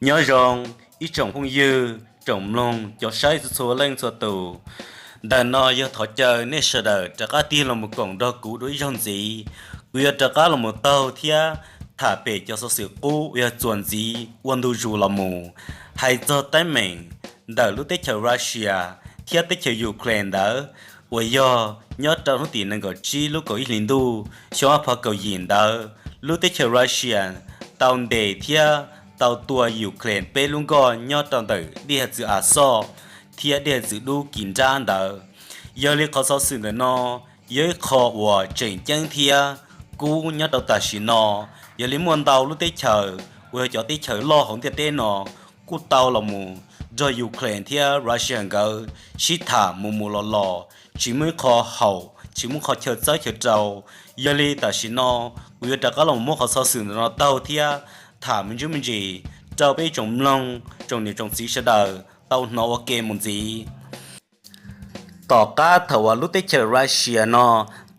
Nyob zoo ib tsoom phooj ywg, tsoom mloog, cov saib txhua txhua leej txhua tus. Ntawm no yog thov caw nej sawv daws rov qab tig los mus koom nrog kuv dua ib zaug ntxiv. Kuv yuav rov qab los mus taug thiab tham pem cov xov xwm qub uas yog txuas ntxiv ua ntu zus los mus, hais txog teeb meem ntawm lub teb chaws Russia thiab teb chaws Ukraine ntawd, uas yog nyob rau hnub tim nees nkaum tsib lub kaum ib hlis ntuj xyoo ob phav kaum yim ntawd, lub teb chaws Russia tau ntes thiab tau tua Ukraine peb lub nkoj nyob rau ntawm dej txwv Azov thiab dej txwv dub kis nrab ntawd. Yog li qhov xov xwm ntawm no yog ib qho uas tseem ceeb thiab kub nyob rau tam sim no. Yog li muaj ntau lub teb chaws uas yog cov teb chaws loj hauv ntiaj teb no kuj tau los mus nrog Ukraine thiab Russia nkawd sib tham mus mus los los, tsis muaj ib qho haum, tsis muaj qhov chaw txawb chaw rau. Yog li tam sim no kuv yuav rov qab los muab qhov xov xwm ntawm no taug thiab tham me ntsis me ntsis rau peb tsoom mloog, tsoom niam tsoom txiv sawv daws tau hnov ua ke mus ntxiv. Tom qab thaum uas lub teb chaws Russia no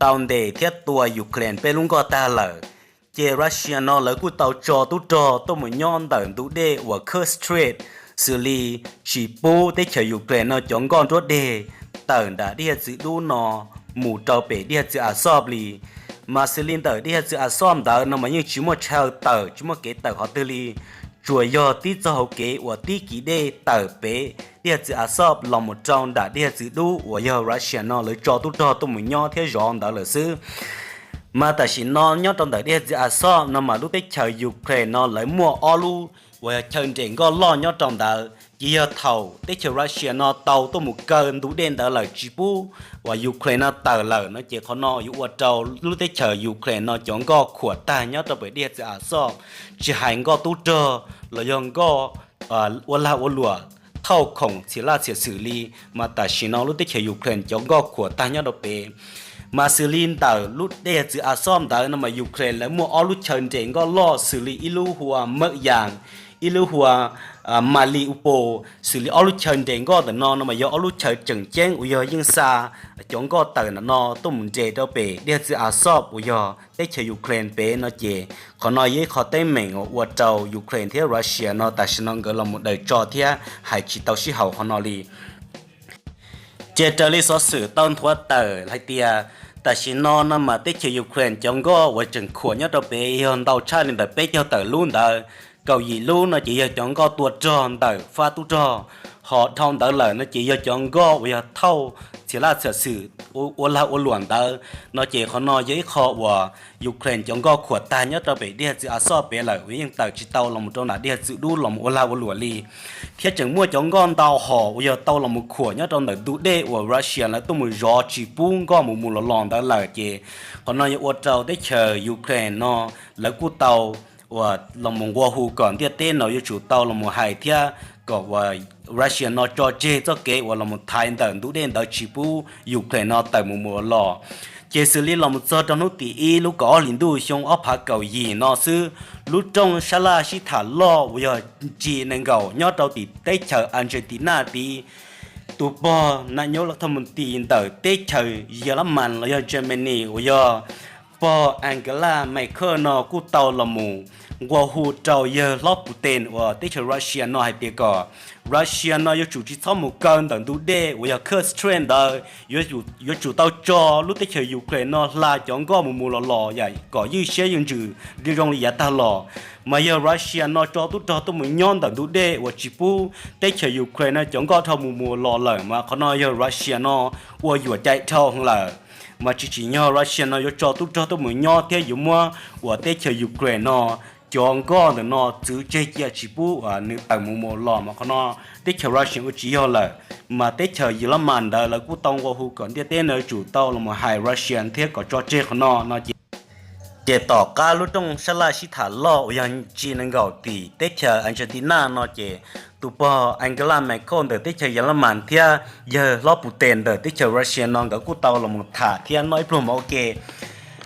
tau ntes thiab tua Ukraine peb lub nkoj tag lawm, ces Russia no lawv kuj tau tso tub rog tuaj mus nyob ntawm ntug dej uas Kerch Strait, xws li tsis pub teb chaws Ukraine no cov nkoj nruab deg tawm nram dej txwv dub no mus rau pem dej txwv Azov li. Mas xws li ntawm dej txwv Azov ntawd no mas yeej tsis muaj chaw tawm, tsis muaj kev tawm qhov twg li, tsuas yog tib txoj hauv kev uas tib kis dej tawm pem dej txwv Azov los mus rau nram dej txwv dub uas yog Russia no lawv tso tub rog tuaj mus nyob thiab zov ntawd lawm xwb. Mas tam sim no nyob rau ntawm dej txwv Azov no mas lub teb chaws Ukraine no lawv muaj ob lub uas yog chaw nres nkoj loj nyob rau ntawd, ces yog thaum teb chaws Russia no tau tuaj mus kaw ntug dej ntawd lawm tsis pub uas Ukraine no tawm lawm no ces qhov no yuav ua rau lub teb chaws Ukraine no cov nkoj khuam tag nyob rau pem dej txwv Azov, tsis hais nkoj tub rog los yog nkoj ua lag ua luam thauj khoom txhia laj txhia xwm li. Mas tam sim no lub teb chaws Ukraine cov nkoj khuam tag nyob rau pem. Mas xws li ntawm lub dej txwv Azov ntawd no mas Ukraine lawv muaj ob lub chaw nres nkoj loj xws li ib lub hu ua Mawm Yas, ib lub hu ua Mariupol. Xws li ob lub chaw nres nkoj ntawm no no mas yog ob lub chaw tseem ceeb uas yog yeej xa cov nkoj tawm ntawm no tuaj mus nres rau pem dej txwv Azov uas yog teb chaws Ukraine pem no ces qhov no yog ib qho teeb meem uas ua rau Ukraine thiab Russia no tam sim no nkawd los mus daws tso thiab hais tsis tau sib haum qhov no li. Ces raws li xov xwm tau nthuav tawm hais tias tam sim no no mas teb chaws Ukraine cov nkoj uas tseem khuam nyob rau pem yog ntau tshaj li ntawm peb caug tawm lub ntawd, kaum yim lub no ces yog cov nkoj tua rog ntawm fab tub rog, ho dhau ntawd lawm no ces yog cov nkoj uas yog thauj txhia laj txhia xwm ua lag ua luam ntawd no ces qhov no yog ib qho uas Ukraine cov nkoj khuam tag nyob rau pem dej txwv Azov pem lawm uas yeej tawm tsis tau los mus rau nram dej txwv dub los mus ua lag ua luam li. Thiab tseem muaj cov nkoj ntau hom uas yog tau los mus khuam nyob rau ntawm ntug dej uas Russia lawv tuaj mus zov tsis pub nkoj mus mus los los ntawd lawm ces qhov no yuav ua rau teb chaws Ukraine no lawv kuj tau uas los mus nqua hu kom ntiaj teb no yuav tsum tau los mus hais thiab kom uas Russia no tso tseg txoj kev uas los mus thaiv ntawm ntug dej ntawd tsis pub Ukraine no tawm mus mus los. Ces xws li los mus txog rau hnub tim ib lub kaum ob hlis ntuj xyoo ob phav kaum yim no xwb, lub rooj sab laj sib tham loj uas yog G nees nkaum nyob rau tim teb chaws Argentina tid, tus pog nas nyos las thas mus tis ntawm teb chaws Yelamas los yog Germany uas yog pog Angela Merkel no kuj tau los mus nqua hu rau yawg hlob Putin uas teb chaws Russia no hais tias kom Russia no yuav tsum tsis txhob mus kaw ntawm ntug dej uas yog Kerch Strait ntawd, yuav tsum tau tso lub teb chaws Ukraine no hla cov nkoj mus mus los los yam kom ywj siab ywj ntsws zoo li yav tag los. Mas yog Russia no tso tub rog tuaj mus nyob ntawm ntug dej uas tsis pub teb chaws Ukraine no cov nkoj dhau mus mus los lawm mas qhov no yog Russia no ua yuam cai dhau lawm. Mas tsis tsim nyog Russia no yuav tso tub rog tuaj mus nyob thiab yuav muab uas teb chaws Ukraine no cov nkoj ntawm no txwv tseg cia tsis pub uas nws tawm mus mus los mas qhov no teb chaws Russia ua tsis yog lawm. Mas teb chaws Yelamas ntawd lawv kuj tau nqua hu kom ntiaj teb no yuav tsum tau los mus hais Russia thiab kom tso tseg qhov no no ces ces tom qab lub rooj sab laj sib tham loj uas yog G nees nkaum tim teb chaws Argentina no ces tus pog Angela Merkel ntawm teb chaws Yelamas thiab yawg hlob Putin ntawm teb chaws Russia no nkawd kuj tau los mus tham thiab noj ib pluag mov ua ke.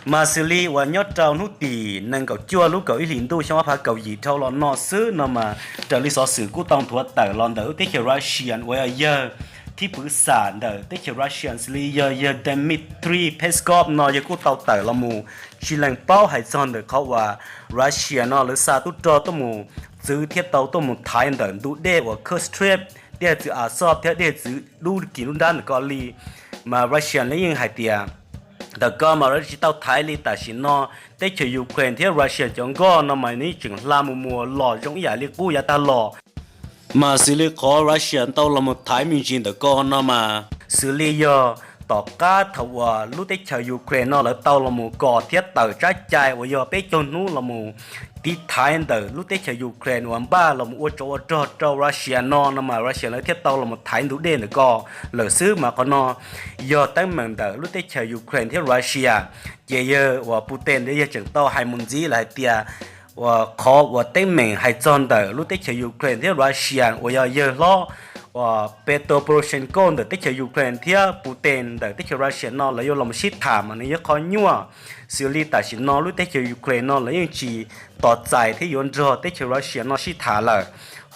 Mas xws li uas nyob rau hnub tim nees nkaum cuaj lub kaum ib hlis ntuj xyoo ob phav kaum yim dhau los no xwb no mas raws li xov xwm kuj tau nthuav tawm los ntawm lub teb chaws Russia uas yog yawg thib pwv xam ntawm teb chaws Russia xws li yog yawg Dmitry Peskov no yawg kuj tau tawm los mus tsis lees paub hais txog ntawm qhov uas Russia no lawv xa tub rog tuaj mus txwv thiab tau tuaj mus thaiv ntawm ntu dej uas Kerch Strait, dej hav txwv Azov thiab dej hav txwv dub kis lub nrab ntawm ko li. Mas Russia lawv yeej hais tias ntawm ko mas lawv tsis tau thaiv li. Tam sim no teb chaws Ukraine thiab Russia cov nkoj no mas nws yeej tseem hla mus mus los zoo ib yam li qub yav tag los. Mas xws li qhov Russia tau los mus thaiv me ntsis ntawm ko no mas xws li yog tom qab thaum uas lub teb chaws Ukraine no lawv tau los mus kos thiab tawm tsab cai uas yog peb caug hnub los mus tiv thaiv ntawm lub teb chaws Ukraine uas npaj los mus ua tsov ua rog rau Russia no no mas Russia lawv thiaj tau los mus thaiv ntug dej ntawm ko lawm xwb. Mas qhov no yog teeb meem ntawm lub teb chaws Ukraine thiab Russia. Ces yawg uas Putin ntawd yawg tseem tau hais mus ntxiv lawm hais tias uas qhov uas teeb meem hais txog ntawm lub teb chaws Ukraine thiab Russia uas yog yawg hlob uas Petro Poroshenko ntawm teb chaws Ukraine thiab Putin ntawm teb chaws Russia no lawv yuav los sib tham mas nws yog qhov nyuaj. Xws li tam sim no lub teb chaws Ukraine no lawv yeej tsis tos txais thiab yuav nrog teb chaws Russia no sib tham lawm.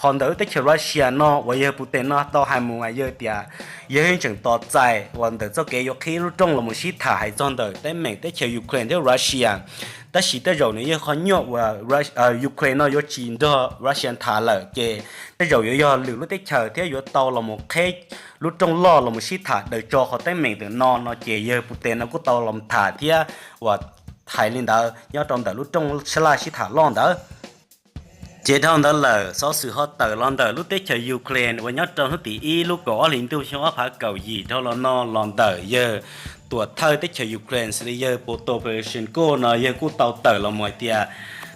Ho ntawm lub teb chaws Russia no uas yawg Putin no tau hais mus mas yawg tias yawg yeej tseem tos txais uas ntawm txoj kev yuav qhib lub rooj los mus sib tham hais txog ntawm teeb meem teb chaws Ukraine thiab Russia. Tab sis tej zaum nws yog qhov nyuaj uas Ukraine no yuav tsis nrog Russia tham lawm ces tej zaum yuav yog lwm lub teb chaws thiab yuav tau los mus qheb lub rooj loj los mus sib tham daws tso qhov teeb meem ntawm no no ces yawg Putin no kuj tau los tham thiab uas hais li ntawd nyob rau ntawm lub rooj sab laj sib tham loj ntawd. Ces dhau ntawd lawm xov xwm ho tawm los ntawm lub teb chaws Ukraine uas nyob rau hnub tim ib lub kaum ob hlis ntuj xyoo ob phav kaum yim dhau los no los ntawm yawg tuam thawj teb chaws Ukraine xws li yawg Petro Poroshenko no yawg kuj tau tawm los mus hais tias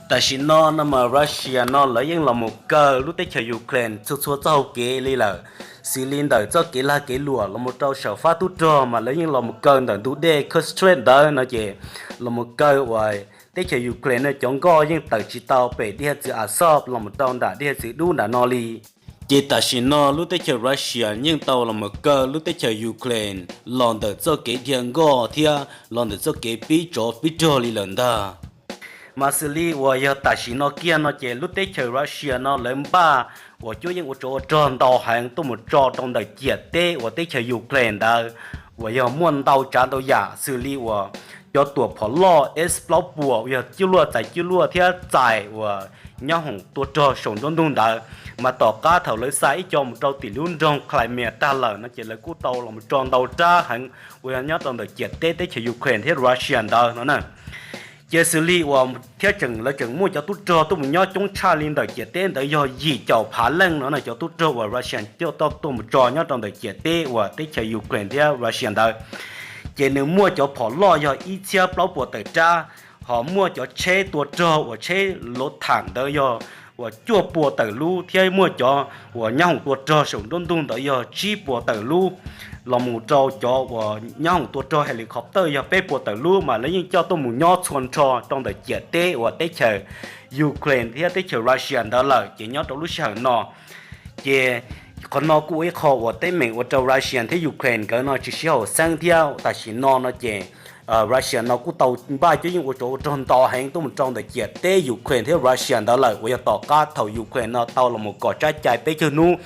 tam sim no no mas Russia no lawv yeej los mus kaw lub teb chaws Ukraine txhua txhua txoj hau kev li lawm, xws li ntawm txoj kev lag kev luam los mus rau saum fab tub rog mas lawv yeej los mus kaw ntawm ntug dej Kerch Strait ntawd no ces los mus kaw uas teb chaws Ukraine no cov nkoj yeej tawm tsis tau pem dej hav txwv Azov los mus rau nram dej hav txwv dub nram no li. Ces tam sim no lub teb chaws Russia yeej tau los mus kaw lub teb chaws Ukraine los ntawm txoj kev dhia nkoj thiab los ntawm txoj kev pib tsov pib rog li lawm ntag. Mas xws li uas yog tam sim no kiag no ces lub teb chaws Russia no lawv npaj uas cuab yeej ua tsov ua rog ntau heev tuaj mus tso rau ntawm ciam teb uas teb chaws Ukraine ntawd uas yog muaj ntau tsav ntau yam xws li uas cov tuam phom loj S plaub puas uas yog cuaj luaj txais cuaj luaj thiab txais uas nyoob hoom tua rog saum nruab ntug ntawd. Mas tom qab thaum lawv xa ib co mus rau tim lub nroog Crimea tag lawm no ces lawv kuj tau los tso ntau rab heev uas yog nyob rau ntawm ciam teb teb chaws Ukraine thiab Russia ntawd no na. Ces xws li uas thiab tseem lawv tseem muaj cov tub rog tuaj mus nyob coob tshaj li ntawm ciam teb ntawd yog yim caum phav leej no na, cov tub rog uas Russia coj tuaj mus tso nyob rau ntawm ciam teb uas teb chaws Ukraine thiab Russia ntawd. Ces nws muaj cov phom loj yog ib txhiab plaub puas tawm rab, ho muaj cov tsheb tua rog uas tsheb lov tham ntawd yog uas cuaj puas tawm lub thiab muaj cov uas nyoob hoom tua rog saum nruab ntug ntawd yog tsib puas tawm lub, los mus rau cov uas nyoob hoom tua rog helicopter yog peb puas tawm lub mas lawv yeej coj tuaj mus nyob txhua nrho rau ntawm ciam teb uas teb chaws Ukraine thiab teb chaws Russia ntawd lawm. Ces nyob rau lub sij hawm no ces qhov no kuj ua ib qho uas teeb meem ua rau Russia thiab Ukraine nkawd no tsis sib haum xeeb thiab tam sim no no ces Russia no kuj tau npaj cuab yeej ua tsov ua rog ntau heev tuaj mus rau ntawm ciam teb Ukraine thiab Russia ntawd lawm uas yog tom qab thaum Ukraine no tau los mus kom tsab cai peb caug hnub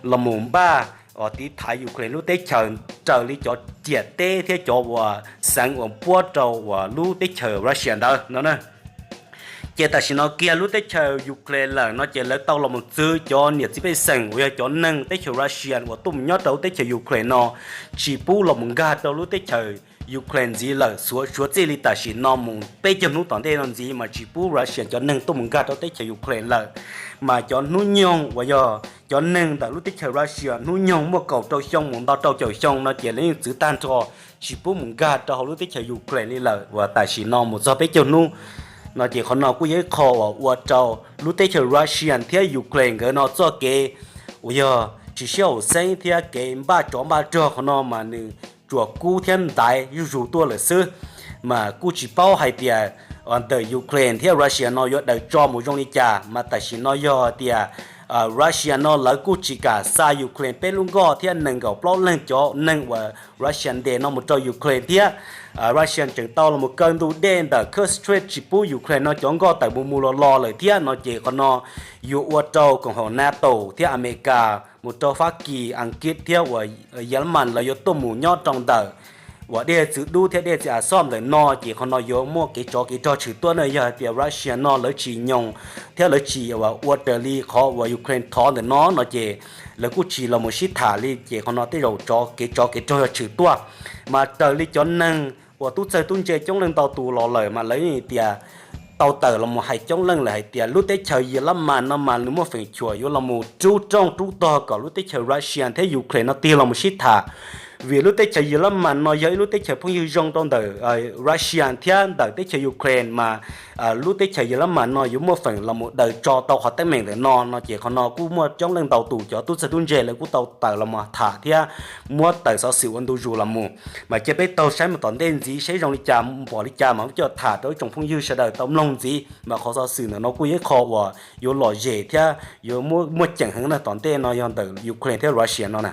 los mus npaj uas tiv thaiv Ukraine lub teb chaws raws li cov ciam teb thiab cov uas xeev uas puab rau uas lub teb chaws Russia ntawd no na. Ces tam sim no kiag lub teb chaws Ukraine lawm no ces lawv tau los mus txwv cov niam txiv pej xeem uas yog cov neeg teb chaws Russia uas tuaj mus nyob rau lub teb chaws Ukraine no tsis pub los mus nkag rau lub teb chaws Ukraine ntxiv lawm, suav txij li tam sim no mus peb caug hnub tom ntej no ntxiv mas tsis pub Russia cov neeg tuaj mus nkag rau teb chaws Ukraine lawm. Mas cov hnub nyoog uas yog cov neeg ntawm lub teb chaws Russia hnub nyoog muaj kaum rau xyoo mus nto rau caum xyoo no ces lawv yeej txwv tag nrho tsis pub mus nkag rau hauv lub teb chaws Ukraine li lawm uas tam sim no mus txog peb caug hnub no ces qhov no kuj yog ib qho uas ua rau lub teb chaws Russia thiab Ukraine nkawd no txoj kev uas yog tsis sib haum xeeb thiab kev npaj tsov npaj rog qhov no mas nws tsuas kub thiab ntaiv zuj zus tuaj lawm xwb. Mas kuj tsis paub hais tias ntawm Ukraine thiab Russia no yuav daws tso mus zoo li cas, mas tam sim no yog tias Russia no lawv kuj tsis kam xa Ukraine peb lub nkoj thiab nees nkaum plaub leeg cov neeg uas Russia ntes no mus rau Ukraine thiab. Russia tseem tau los mus kaw ntug dej ntawm Kerch Strait tsis pub Ukraine no cov nkoj tawm mus mus los los lawm thiab no ces qhov no yuav ua rau koom haum NATO thiab Amelikas mus rau Fab Kis, Askiv thiab uas Yelemas lawv yuav tuaj mus nyob rau ntawm uas dej txwv dub thiab dej txiv Azov ntawm no ces qhov no yuav muaj kev tsov kev rog tshwm tuaj na. Yog hais tias Russia no lawv tsis nyoos thiab lawv tsis ua raws li qhov uas Ukraine thov ntawm no no ces lawv kuj tsis los mus sib tham li ces qhov no tej zaum kev tsov kev rog yuav tshwm tuaj. Mas raws li cov neeg uas tub txawg tub ntse coob leej ntau tus los lawm mas lawv tias tau tawm los mus hais coob leej lawm hais tias lub teb chaws Yelab Mas no mas nws muaj feem xyuam yuav los mus rub rooj rub tog kom lub teb chaws Russia thiab Ukraine no tig los mus sib tham. Vim lub teb chaws Yelab Mas no yog ib lub teb chaws phooj ywg zoo rau ntawm Russia thiab ntawm teb chaws Ukraine mas lub teb chaws Yelab Mas no yuav muaj feem los mus daws tso tau qhov teeb meem ntawm no no ces qhov no kuj muaj coob leej ntau tus cov tub txawg tub ntse lawv kuj tau tawm los mus tham thiab muab tawm xov xwm ua ntu zus los mus. Mas cia peb taug saib mus tom ntej ntxiv saib zoo li cas pom li cas mas coj tham rau ib tsoom phooj ywg sawv daws tau mloog ntxiv. Mas qhov xov xwm ntawm no kuj yog ib qho uas yuav lom zem thiab yuav muaj ceem heev na tom ntej no yog ntawm Ukraine thiab Russia no na.